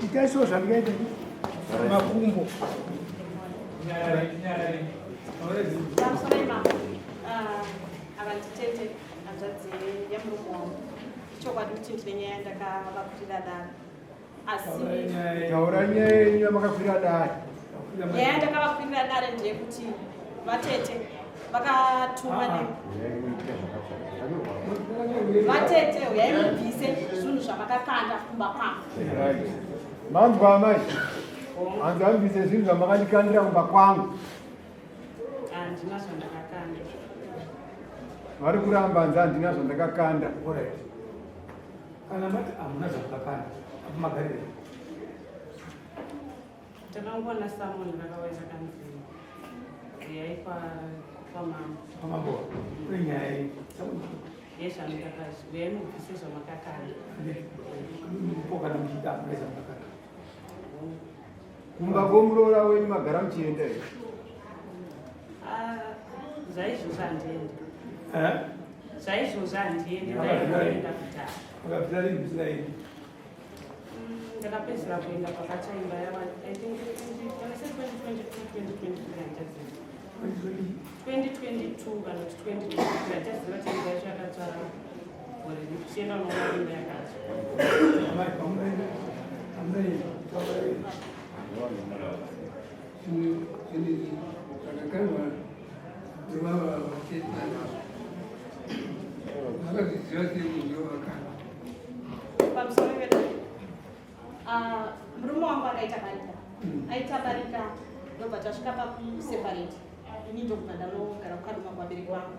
Itai so zvandikaita makumbo. Pamusoro imambo, ava nditete hanzvadzi yemurume wangu. Ichokwadi kuti ndine nyaya yandakavakwirira dare. Asi Taura nyaya yenyu yamakakwira dare. Nyaya yandakavakwirira dare ndeyekuti vatete vakatuma ne vatete huyai mubvise zvinhu zvamakakanda kumba kwangu. Manzwa amai, hanzi amubvise zvinhu zvamakandikandira kumba kwangu. Handina zvandakakanda. Vari kuramba hanzi handina zvandakakanda. Kana mati hamuna zvamakakanda, apo magarire. Takangoona summon rakauya rakanzi uyai kwamambo. Kwamambo, kune nyaya iyi. Yezvamakakanda, uyai mubvise zvamakakanda. Mupokana muchida hamuna zvamakakanda. Kumba kwomuroora wenyu magara muchienda here? Ah, zvaizvozvo handiendi. Eh? Zvaizvozvo handiendi, ndaimboenda kudhara. Makabvira rini musingaendi? Ndakapedzisira kuenda pakatsva imba yava, I think 2022, 2023 handichaziva. 2022 kana kuti 2023 handichaziva kuti imba yacho yakatsva gore ripi. Chienda unoona imba yakatsva. Amai, pamunoenda, pamunoenda, taurai. Zvinhu izvi zvakakandwa nevava vatete vakazviziva sei kuti ndivo vakanda? Pamusoro pedu, murume wangu akaita barika, aita barika ndobva tasvika pakuseparate, ini ndokubva ndanogara kuKadoma kuvabereki vangu.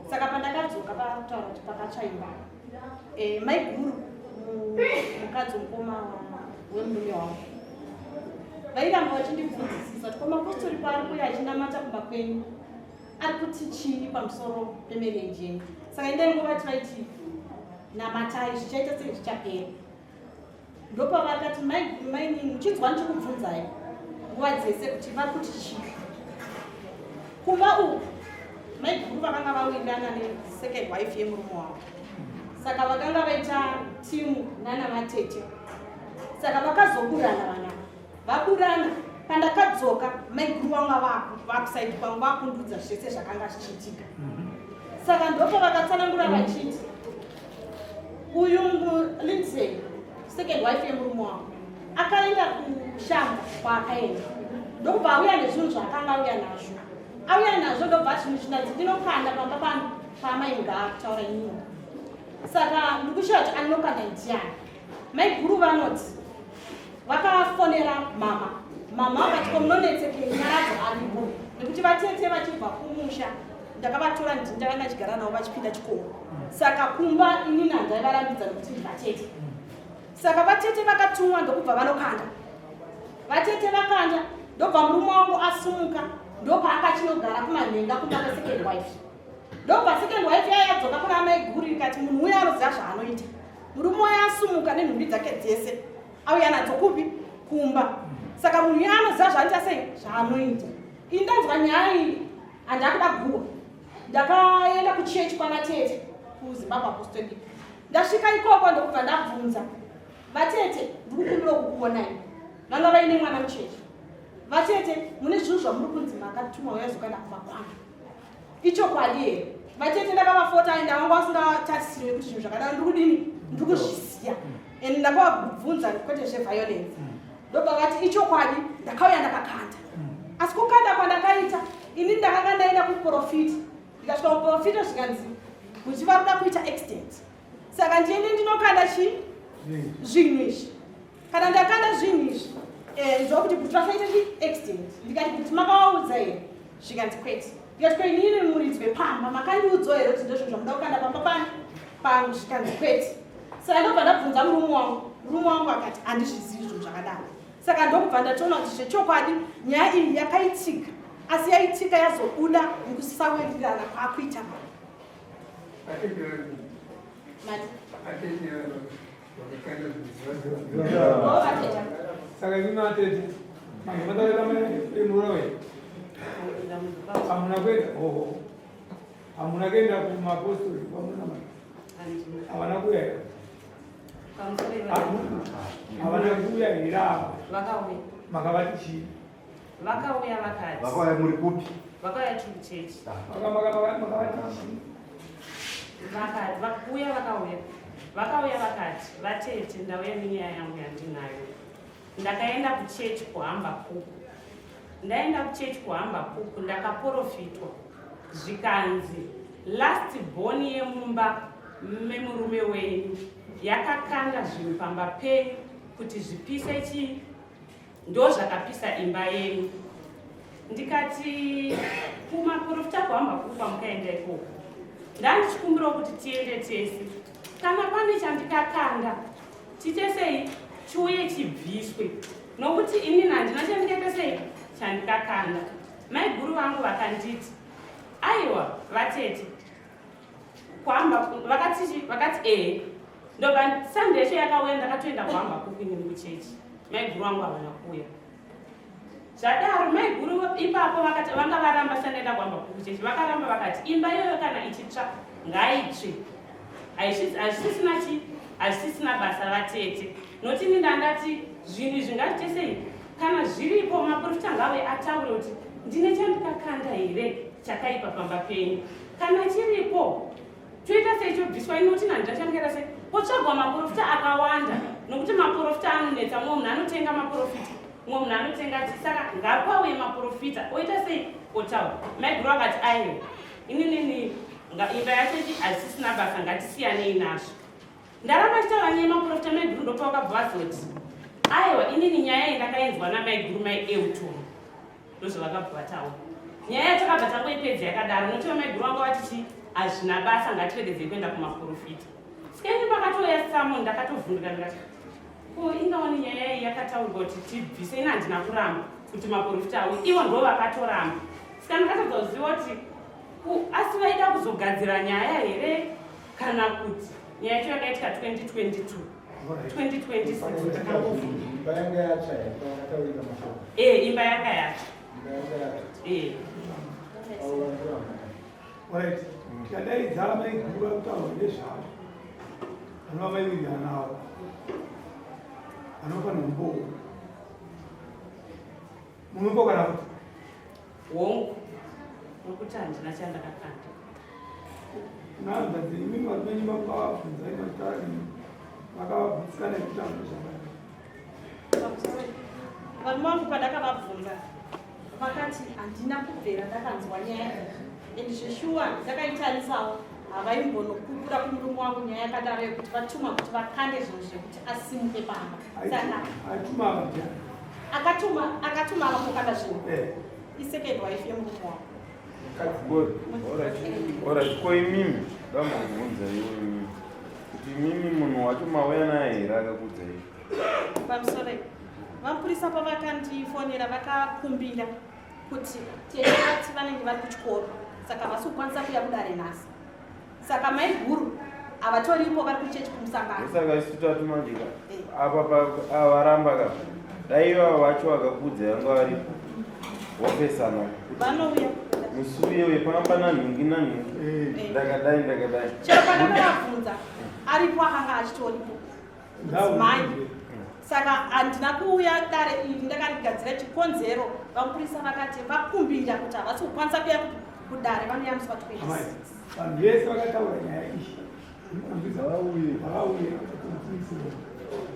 Saka pandakadzoka pakutaura kuti pakatsva imba, maiguru mukadzi mukoma wemurume wangu vairamba vachindibvunzisisa kuti ko mapostori paari kuuya achinamata kumba kwenyu ari kuti chii pamusoro pemarriage yenyu. Saka indaingovati vaiti namatai zvichaita sei zvichapera. Ndopavakati mainini muchinzwa ndichikubvunzai nguva dzese kuti vari kuti chii kumba uku. Maiguru vakanga vawirirana nesecond wife yemurume wavo, saka vakanga vaita timu nana vatete, saka vakazoburana vana vaburana. Pandakadzoka maiguru vanga vakusaidi kwangu vakundudza zvese zvakanga zvichiitika. Saka ndopa vakatsanangura vachiti uyu Lindsay, second wife yemurume wangu, akaenda kushamba kwaakaenda ndokubva auya nezvinhu zvaakanga auya nazvo, auya nazvo ndobva zvinhu zvinanzi ndinokanda pamba pano paamai ngaakutaura inini. Saka ndikushaya kuti anokanda ndiani. Maiguru vanoti vakafonera mama, mama vakati ko munonetsekei, Nyaradzo aripo, nekuti vatete vachibva kumusha ndakavatora, ndini ndakanga ndichigara navo vachipinda chikoro, saka kumba inini handaivarambidza nekuti ndivatete. Saka vatete vakatumwa ndokubva vanokanda, vatete vakanda, ndobva murume wangu asumuka ndopaakachinogara kumanhenga kumba kwesecond wife. Ndobva second wife yaya yadzoka kuna amaiguru ikati munhu uyo anoziva zvaanoita, murume waye asumuka nenhumbi dzake dzese auya nadzo kupi? Kumba. Saka munhu uyo anoziva zvaanoita sei zvaanoita. Ini ndanzwa nyaya iyi handakuda guwa, ndakaenda kuchechi kwana tete kuZimbabwe Apostolic. Ndasvika ikoko ndokubva ndabvunza vatete, ndikukumbira kukuonai, vanga vaine mwana muchechi. Vatete, mune zvinhu zvamuri kunzi makatumwa uyazokanda kumba kwangu, ichokwadi here? Vatete ndakavafota ende vanga vasingatarisirwe kuti zvinhu zvakadaro ndiri kudini, ndiri kuzviziya, and ndakavabvunza kwete zveviolence. Ndobva vati ichokwadi, ndakauya ndakakanda, asi kukanda kwandakaita ini ndakanga ndaenda kuprofita, ndikasvika kuprofita zvikanzi kuti vari kuda kuita accident, saka ndiende ndinokanda chii zvinhu izvi. Kana ndakanda zvinhu izvi ndokuti kuti vasaita chi accident. Ndikati kuti makavaudza here? Zvikanzi kwete. Ndikati ko inini muridzi wepamba makandiudzawo here kuti ndozvinhu zvamuda kukanda pamba pano pangu? Zvikanzi kwete. Saka ndobva ndabvunza murume wangu, murume wangu akati handizvizivi zvinhu zvakadaro. Saka ndokubva ndatoona kuti zvechokwadi nyaya iyi yakaitika, asi yaitika yazobuda mukusawirirana kwaakuita vanhu. Mati. Saka imi matete manzomataurira muroora wenyu, hamuna kuenda, oho, hamuna kuenda kumapostori kwamunamata? Handina. Havana kuuya here? Pamusoro Havana kuuya here ava? Vakauya. Makavati chii? Vakauya vakati. Vakauya muri kupi? Vakauya tiri kuchechi. Makavati chii? Vakati vakuuya vakauya. Vakauya vakati vatete ndauya nenyaya yangu yandinayo. Ndakaenda kuchechi kuhamba kuku. Ndaenda kuchechi kuhamba kuku ndakaporofitwa zvikanzi last born yemumba memurume wenyu yakakanda zvinhu pamba penyu kuti zvipise chii ndo zvakapisa imba yenyu. Ndikati kumaporofita kuhamba kuku kwamukaenda ikoko ndandichikumbirawo kuti tiende tese kana pane chandikakanda tiite sei chiuye chibviswe nokuti inini handina chandikaita sei chandikakanda. Maiguru vangu vakanditi aiwa vatete kuhamba vakati vakati ehe ndobva Sunday yacho yakauya ndakatoenda kuhamba kuku inini kuchechi maiguru vangu havana kuuya. Zvadaro maiguru ipapo vakati vanga varamba sandaenda kuhamba kuku chechi vakaramba vakati imba iyoyo kana ichitsva ngaitsve hazvisisina chi hazvisisina basa vatete nokuti ini ndandati zvinhu izvi ngazviite sei kana zviripo maprofita ngave ataure kuti ndine chandikakanda here chakaipa pamba penyu kana chiripo toita sei chobviswa inoti nhandira chandikaita sei potsvagwa maprofita akawanda nokuti maprofita anonetsa mumwe munhu anotenga maprofita mumwe munhu anotenga chi saka ngapauye maprofita oita sei otaura maiguru akati aiwa ininini imba yacho chi hazisisina basa ngatisiyanei nazvo ndaramba chitaura nyaya yemaprofita maiguru ndopavakabva vazoti aiwa inini nyaya iyi ndakainzwa namaiguru mai Elton ndozvavakabva vataura nyaya yatakabva tangoipedza yakadaro nokuti vamaiguru vanga vati chi hazvina basa ngatiregedzei kuenda kumaprofita saka ini pakatouya summon ndakatovhunduka ndikati ko ingaoni nyaya iyi yakataurwa kuti tibvise ini handina kuramba kuti maprofita auye ivo ndo vakatoramba saka ndakatadza kuziva kuti asi vaida kuzogadzira nyaya here kana kuti nyaya yacho yakaitika 2022 2026 takangovhunduka. Imba yanga yatsva here pavakataurika mashoko? Imba yanga yatsva. Imba yanga yatsva. Avo vanhu vamwe. Alright, tikadaidza maiguru vari kutaurwa nezvavo vanova maiwirirana navo vanova pane umbowo munombo kana kuti Hongu, nokuti handina chandakakanda. Hanzvadzi imimi vari venyu vakavabvunzai mazita enyu vakavabvunzika nekuti hamuna zvakanaka. Varume vangu pandakavabvunza vakati handina kubvera ndakanzwa nyaya iyi and zveshuwa ndakaitarisawo havaimbonokukura kumurume wangu nyaya yakadaro yekuti vatuma kuti vakande zvinhu zvekuti asimuke pamba saka Aituma avadya. Akatuma akambokanda zvinhu isecond wife yemurume wangu. Alright, ko imimi ndambobvunza iwo imimi kuti imimi munhu wacho mauya naye here akakudzai? Pamusoro vamupurisa pavakandifonera vakakumbira kuti tete vati vanenge vari kuchikoro saka havasi kukwanisa kuuya kudare nhasi saka maiguru havatoripo vari kuchechi kumusangano. Saka isu tatu manje ka apa avaramba ka dai ivava vacho vakakudzai vanga varipo wopesana. Vanouya. Musi uye uye pamba nanhingi nanhingi ndakadai ndakadai. Chero pandakavabvunza aripo akanga achitoripo mudzimai saka handina kuuya dare iri ndakarigadzira chikonzero vamupurisa vakati vakumbira kuti havasi kukwanisa kuuya kudare vanouya musi wa Amai, 26. Vanhu vese vakataura nyaya iyi Ngavauye. Vauye.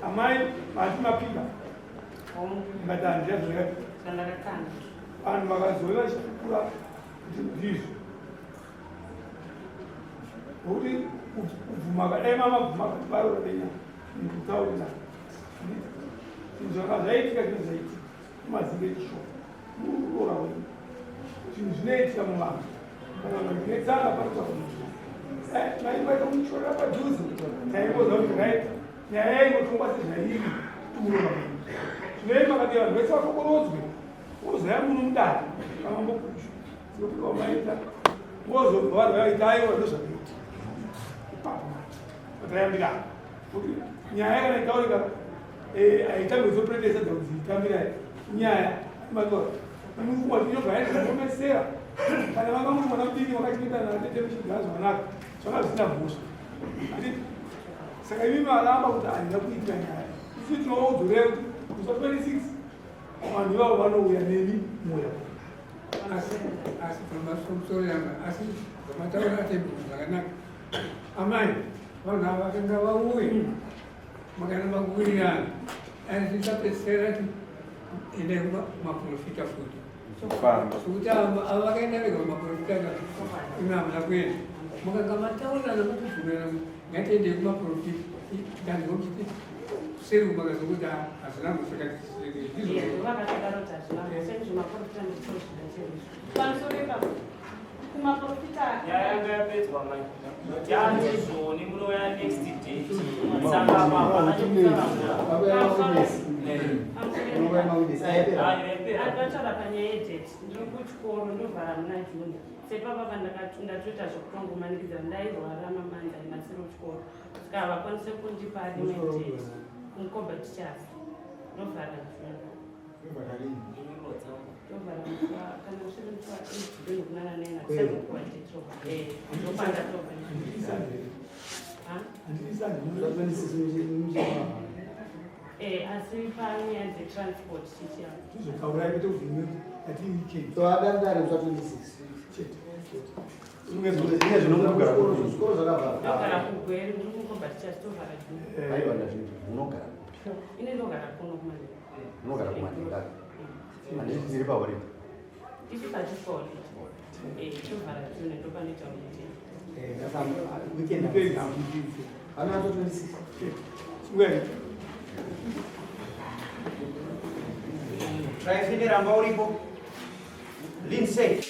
Amai mati mapika Hongu, ngati handira zvakati chandakakanda. Vanhu vakazouya vachipupura kuti ndizvo nokuti kubvuma kadai mamabvuma kuti varora venyama nekutaurira zvinhu zvanga zvaitika zvinhu zvaitika mumazinga echishoma muroora wenyu zvinhu zvinoitika muvanhu kana vanhu vachinetsana panotsvaka munhu maimbaita kumushorera padhuze taingoziva kuti right nyaya yaingotongwa sezvairi muroora wenyu zvinoima makati vanhu vese vakokorodzwe wozoya muno mudare kamambokushu sekuti wamaita wozobva vanhu vaita aiwa ndozvakaita ipapo patayambira kuti nyaya kana itaurika haitambi kuzopuretesa dzakudzitambira nyaya matora mufungwa tinobva yaizomesera kana vanga muri mwana mudiki makachengeta natete muchigara zvakanaka zvanga zvisina mhosva. Handiti? Saka imi maramba kuti handina kuita nyaya. Isu tinovaudzorerai kuti musi wa 26 vanhu ivavo vanouya nemi mouya. Asi asi pamusoro yanga asi zvamataura atembo zvakanaka. Amai vanhu ava vakanga vauye makaramba kuwirirana asi tapedzisira ti endai kumaprofita futi. Sokuti ava vakaenda vega kumaprofita ka imi hamuna kuenda. Mukanga mataurirana mukubvumirana kuti ngatiendei kumaprofita ndanzwa muchiti kuseri kumakazokuti hazvina mhosva ndizvo vakatodaro kuti hazvina mhosva nezvemaprofita ndizvo Pamusoro ipapo kumaprofita Nyaya yanga yapedzwa mai. Yandizvoni munouya next date. Saka apa hapana chekutsanangura. Andataura panyaya yedate ndiri kuchikoro ndovhara muna June sepapa pandakatoita zvekutongomanikidzira ndairwara mamanzi aimasiro kuchikoro saka havakwanise kundipa rimwe date kumukoba teachers ndovhara June. Asi panyaya dzetransport chichia Tizotaurai kuti uvhime ati weekend. Toadandare musi wa 26. Chete. Ine zvinomugara kupi? Zvikoro zvakavharwa. Ndogara kuGweru, ndiri kuMkoba teachers tovhara June. Aiwa ndazvinzwa. Munogara kupi? Ini ndogara kuno kuManheru. Munogara kuManheru. Handiti tiri paholiday. Isu hatisi paholiday. Eh, tovhara June ndopanoita holiday. Eh, that's weekend. Weekend hamudidzi. Vana 26. Sungai. Tryphine ramba uripo. Lindsay.